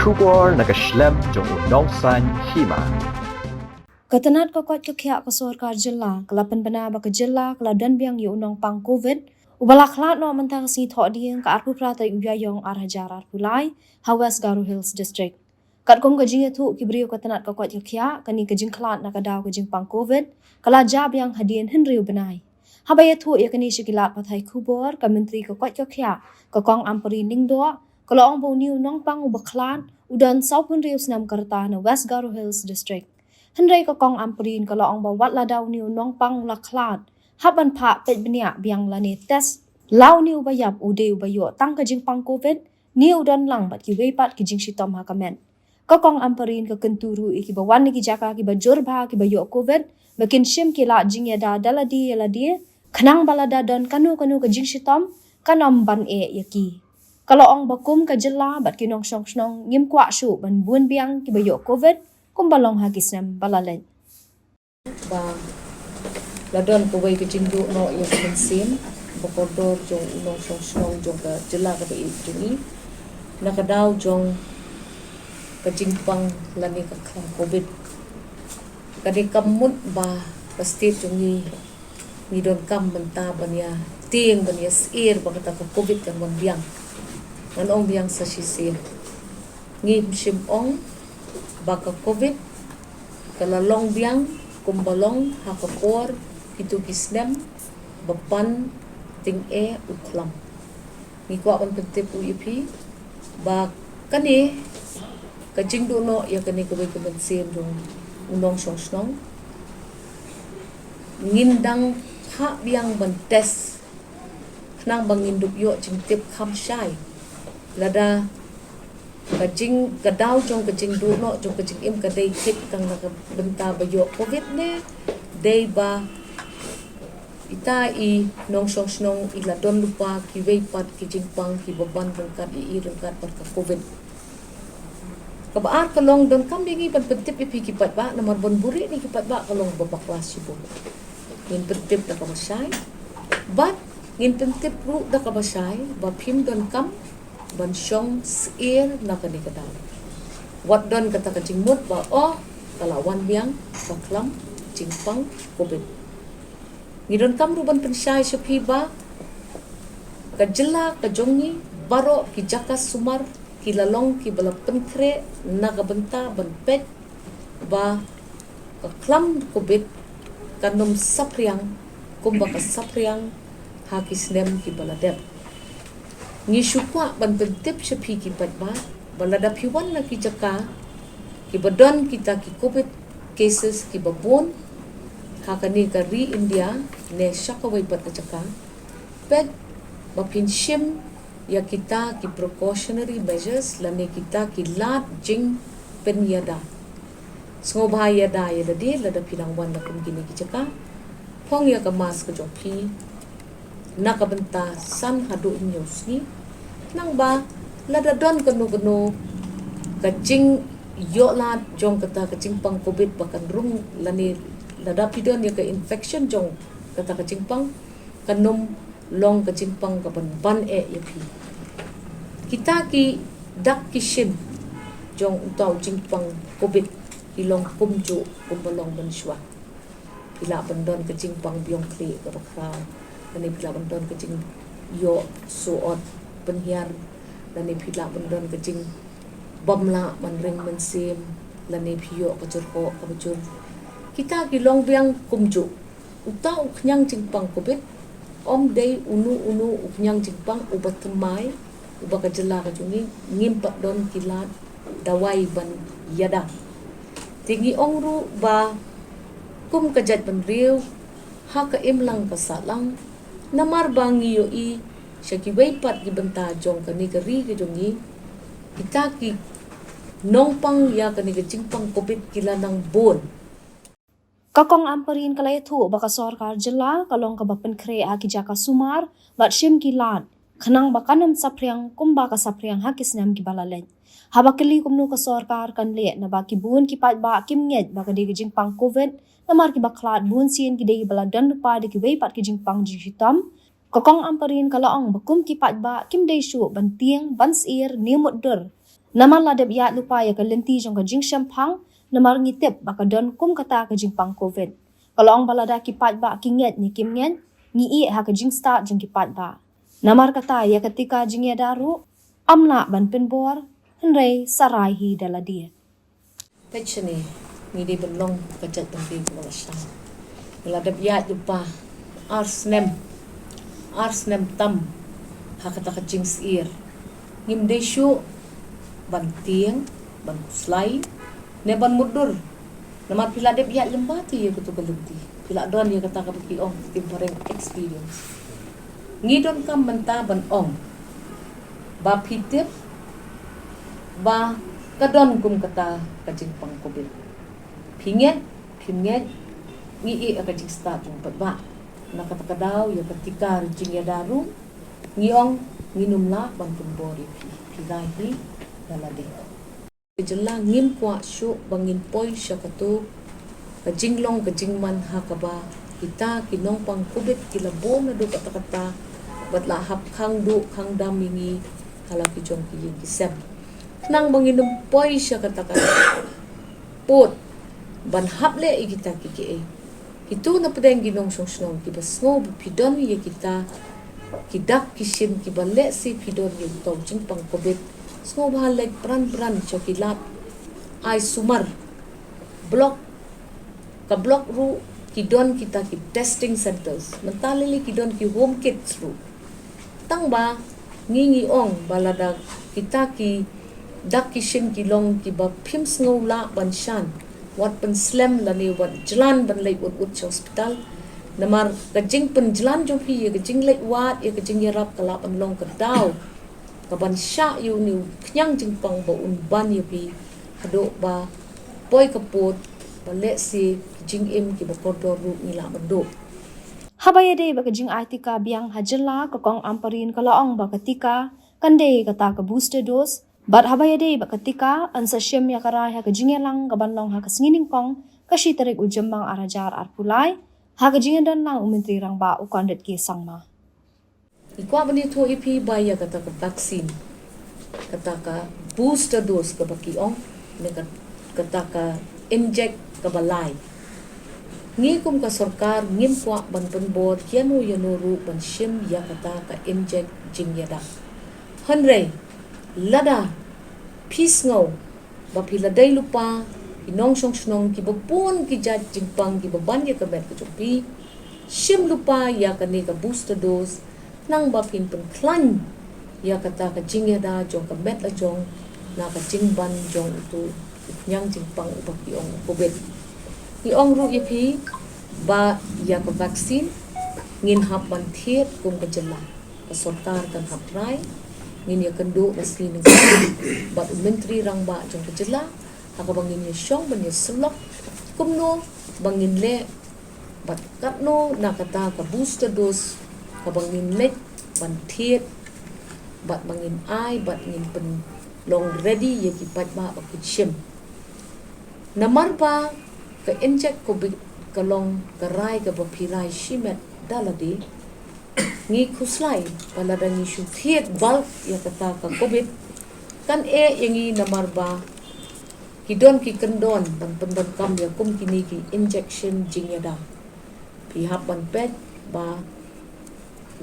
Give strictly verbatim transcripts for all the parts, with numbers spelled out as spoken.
Khubor na ka shlem jong u nongsan hima. Ka tnat ka koit ka khiah ka sorkar jylla ka la pynbna ba ka jylla ka la don biang ïa u nongpang covid uba la khlad noh mynta ka sngi Thohdieng ka arphew phra tarik u Ïaïong ar hajar arphew lai ha West Garo Hills District. Katkum ka jingïathuh ki briew ka tnat ka koit ka khiah, kane ka jingkhlad na ka daw ka jingpang covid ka la jia biang hadien hynriew bnai. Haba ïathuh ïa kane sha ki lad pathai khubor, ka Myntri ka koit ka khiah, ka Kong Ampareen Lyngdoh, ka la ong ba une u nongpang uba khlad u don sawphew hynriew snem ka rta na West Garo Hills District. Hynrei ka Kong Ampareen ka la ong ba wat lada une u nongpang u la khlad, hap ban phah peit bniah biang lane test la une uba ïap u dei uba ïoh tang ka jingpang covid ne u don lang bad kiwei pat ki jingshitom ha ka met. Ka Kong Ampareen ka kyntu ruh ïa kiba wan na ki jaka kiba jur bha kiba ïoh covid ba kin shim ki lad jingïada da lade ïa lade, khnang ba lada don kano kano ka jingshitom kan ym ban eh ïa ki. Ka la ong ba kum ka jylla bad ki nongshong shnong ngim kwah shuh ban bun biang kiba ïoh covid kumba long ha ki snem ba la leit. Ba la don kawei ka jingduh noh ïa ka mynsiem ba kordor jong u nongshong shnong jong ka jylla kaba ïeit jong ngi na ka daw jong ka jingpang lane ka khlam covid. Ka dei ka mut ba ka state jong ngi ngi donkam mynta ban ïa tieng ban ïa syier ba kata ka covid kan wan biang. Ngan ong biang sa shisien, ngim shym ong ba ka covid ka la long biang kumba long ha ka por kito ki snem ba pan tyngeh u khlam. Ngi kwah ban pyntip ruh ïa phi ba kane ka jingduh noh ïa kane kawei ka mynsiem jong u nongshong shnong ngin dang phah biang ban test khnang ba ngin dup ïoh jingtip kham shai lada ka jing, ka daw jong ka jingduh noh jong ka jingim ka dei kit tang na ka bynta ba ïoh covid ne dei ba ita i nongshong shnong i la don lypa kiwei pat ki jingpang kiba ban ryngkat ïa i ryngkat bad ka covid. Kaba ar ka long, donkam ïa ngi ban pyntip ïa phi ki paidbah namar ban buhrieh ne ki paidbah ka long ba bakla shibun. Ngin pyntip da kaba shai bad ngin pyntip ruh da kaba shai ba phim donkam ban shong syier na kane ka daw. Wat don kata ka jingmut ba oh ka la wan biang ka khlam jingpang covid. Ngi donkam ruh ban pynshai sha phi ba ka jylla ka jong ngi baroh ki jaka sumar ki la long kiba la pynkhreh na ka bynta ban peit ba ka khlam covid kan ym saphriang kumba ka saphriang ha ki snem kiba la dep. Ngi shu kwah ban pyntip sha phi ki paidbah ba lada phi wan na ki jaka kiba don kita ki covid cases kiba bun ha kane ka ri India ne sha kawei pat ka jaka, peit ba phin shim ïa kita ki precautionary measures lane kita ki lad jingpynïada. Sngewbha ïada ïa lade lada phi dang wan na kum kine ki jaka. Phong ïa ka mask ka jong phi na ka bynta san haduh hynñiew sngi. Nangba lada don kano kano ka jingïoh lad jong kata ka jingpang covid ba kan rung lane lada phi don ïa ka infection jong kata ka jingpang kan ym long ka jingpang kaban ban eh ïa phi. Kita ki dak ki shin jong uta u jingpang covid ki long kumjuh kumba long mynshuwa. Phi lah ban don ka jingpang biang khlieh kaba khraw lane phi lah ban don ka jingïoh suot pynhiar lane phi lah ban don ka jingbym lah ban ring mynsiem lane phi ïoh ka jyrhoh kaba jur. Kita ki long biang kumjuh. Uta u khñiang jingpang covid ym dei uno uno u khñiang jingpang uba thymmai uba ka jylla ka jong ngi ngim pat don ki lad dawai ban ïada. Te ngi ong ruh ba kum ka jaitbynriew ha ka imlang ka sahlang namar ba ngi ïohi sha kiwei pat ki bynta jong kane ka ri ka jong ngi kita ki nongpang ïa kane ka jingpang covid ki la nang bun. Ka Kong Ampareen ka la ïathuh ba ka sorkar jylla ka long kaba pynkhreh ha ki jaka sumar bad shim ki lad khnang ba kan ym saphriang kumba ka saphriang ha ki snem kiba la leit. Haba kylli kumno ka sorkar kan leh naba ki bun ki paidbah kim ngeit ba ka dei ka jingpang covid namar kiba khlad bun sien ki dei kiba la don lypa da kiwei pat ki jingpang jingshitom. Ka Kong Ampareen ka la ong ba kum ki paidbah kim dei shuh ban tieng ban syier ne mutdur Namar la dep ïaid lypa ïa ka lynti jong ka jingshemphang, namar ngi tip ba ka don kum kata ka jingpang covid. Ka la ong ba lada ki paidbah ki ngeit ne kim ngeit, ngi ïeh ha ka jingstad jong ki paidbah. Namar kata ïa ka tika jingïada ruh, ym lah ban pynbor, hynrei sa rai hi da lade. Peit shane, ngi dei ban long ka jait bynriew kaba la shai. Ngi la dep ïaid lypa ar snem, ar snem tam ha kata ka jingsyier. Ngim dei shuh ban tieng, ban khuslai ne ban mutdur. Namar phi la dep ïaid lypa te ïa katu ka lynti, phi la don ïa kata kaba ki ong, phi phareng experience. Ngi donkam mynta ban ong ba phi tip ba ka don kum kata ka jingpang covid. Phi ngeit, phim ngeit, ngi ïeh ïa ka jingstad jong u paidbah. Na kata ka daw ïa ka tika jingïada ruh, ngi ong ngin ym lah ban pynbor ïa phi, phi rai hi da lade. Ka jylla ngim kwah shuh ba ngin poi sha katu ka jinglong ka jingman ha kaba kita ki nongpang covid ki la bun naduh katta-katta bad la hap khang duh khang dam ïa ngi ha la ki jong ki ïing ki sem. Khnang ba ngin ym poi sha kata ka pud ban hap leh ïa kita ki kiei. Kito na pdeng ki nongshong shnong kiba sngew ba phi don ïa kita ki dak ki shin kiba lehse phi don ïa uto u jingpang covid, sngewbha leit pran pran sha ki lad ai sumar. Block, ka block ruh ki don kita ki testing centres. Mynta lei lei ki don ki home kits ruh. Tang ba ngi ngi ong ba lada kita ki dak ki shin ki long kiba phim sngew lah ban shan, wat pynslem lane wat jlan ban leit wut wut sha hospital. Namar ka jingpynjlan jong phi ïa ka jingleit wad ïa ka jingïarap ka lah ban long ka daw kaban shah ïa une u khñiang jingpang ba un ban ïa phi haduh ba poi ka pud ba lehse ki jingim kiba kordor ruh ngi lah ban duh. Haba ïadei bad ka jingai tika biang ha jylla, ka Kong Ampareen ka la ong ba ka tika kan dei kata ka booster dose. Bad haba ïadei bad ka tika, yn sa shim ïa ka rai ha ka jingïalang kaban long ha ka sngi nyngkong, ka shi tarik u Jymmang ar hajar arphew lai, ha ka jingïadon lang u Myntri Rangbah u Conrad K Sangma. Ngi kwah ban ïathuh ïa phi ba ïa kata ka vaccine, kata ka booster dose kaba ki ong, ne ka, kata ka inject kaba lai. Ngi kum ka sorkar ngim kwah ban pynbor ïano ïano ruh ban shim ïa kata ka inject jingïada. Hynrei lada phi sngew ba phi la dei lypa ki nongshong shnong kiba bun ki jait jingpang kiba ban ïa ka met ka jong phi, shim lypa ïa kane ka booster dose, khnang ba phin pynkhlaiñ ïa kata ka jingïada jong ka met la jong na ka jingban jong utu u khñiang jingpang uba ki ong covid. Ngi ong ruh ïa phi ba ïa ka vaccine ngin hap ban thied kum ka jylla. Ka sorkar kan hap rai, ngin ïakynduh la sngi nyngkong bad u Myntri Rangbah jong ka jylla ha kaba ngin ïashong ban ïasyllok kumno ba ngin leh bad katno na kata ka booster dose kaba ngin leit ban thied bad ba ngin ai bad ngin pynlong ready ïa ki paidbah ba kin shim. Namar ba ka inject covid ka long ka rai kaba phi rai shimet da lade. Ngi khuslai ba lada ngi shu thied bulk ïa kata ka covid, kan eh ïa ngi namar ba ki don ki kyndon ban pyndonkam ïa kum kine ki injection jingïada. Phi hap ban peit ba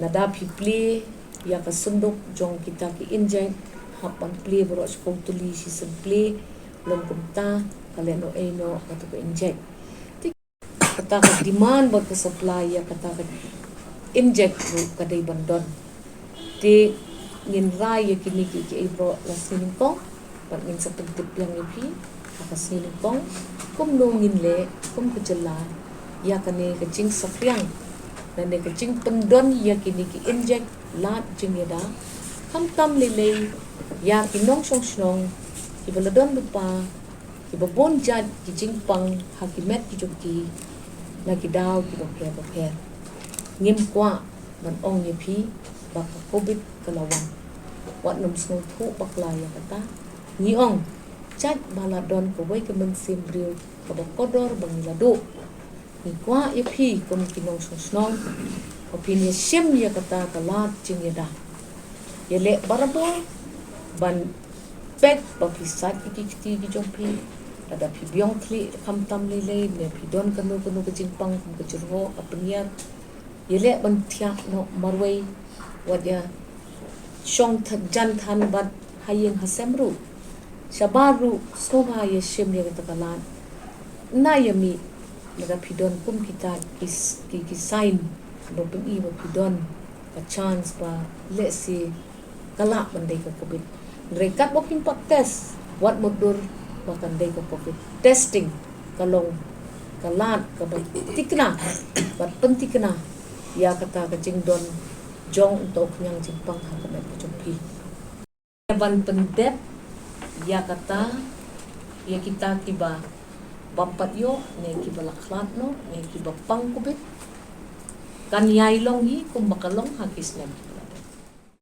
lada phi plie ïa ka synduk jong kita ki inject, hap ban plie baroh shiphew tylli shisien plie, lym kumta ka leh noh ei noh kata ka inject. Kata ka demand bad ka supply ïa kata ka inject ruh ka dei ban don. Te ngin rai ïa kine ki, ki ei baroh la sngi nyngkong bad ngin sa pyntip biang ïa phi ha ka sngi nyngkong kumno ngin leh kum ka jylla ïa kane ka jingsaphriang lane ka jingpyndon ïa kine ki inject lad jingïada, khamtam lei lei ïa ki nongshong shnong kiba la don lypa, kiba bun jait ki jingpang ha ki met ki jong ki na ki daw kiba pher ba pher. Ngim kwah ban ong ïa phi ba ka covid ka la wan. Wat nym sngewthuh bakla ïa kata. Ngi ong jait ba la don kawei ka mynsiem briew kaba kordor ba ngi la duh. Ngi kwah ïa phi kum ki nongshong shnong ba phin ïashim ïa kata ka lad jingïada. Ïaleh barabor ban Peit ba phi sait ïa ki kti ki jong phi. Lada phi biang khlieh khamtam lei lei, ne phi don kano kano ka jingpang kum ka jyrhoh, ka pynïar, ïaleh ban thiah noh marwei, wat ïa shong tha-, jan than bad ha ïing ha sem ruh. Shabar ruh sngewbha ïa shim ïa kata ka lad. Na ïa mih, lada phi don kum kita ki s-, ki, ki sign ba pyni ba phi don ka chance ba lehse ka lah ban dei ka covid. Hynrei katba phim pat test, wat mutdur ba kan dei ka covid. Testing ka long ka lad kaba thikna bad pynthikna ïa kata ka jingdon jong uto u khñiang jingpang ha ka met ka jong phi. Ban pyndep ïa kata, ïa kita kiba bym pat ïoh, ne kiba la khlad noh, ne kiba pang covid, kan ïai long hi kumba ka long ha ki snem.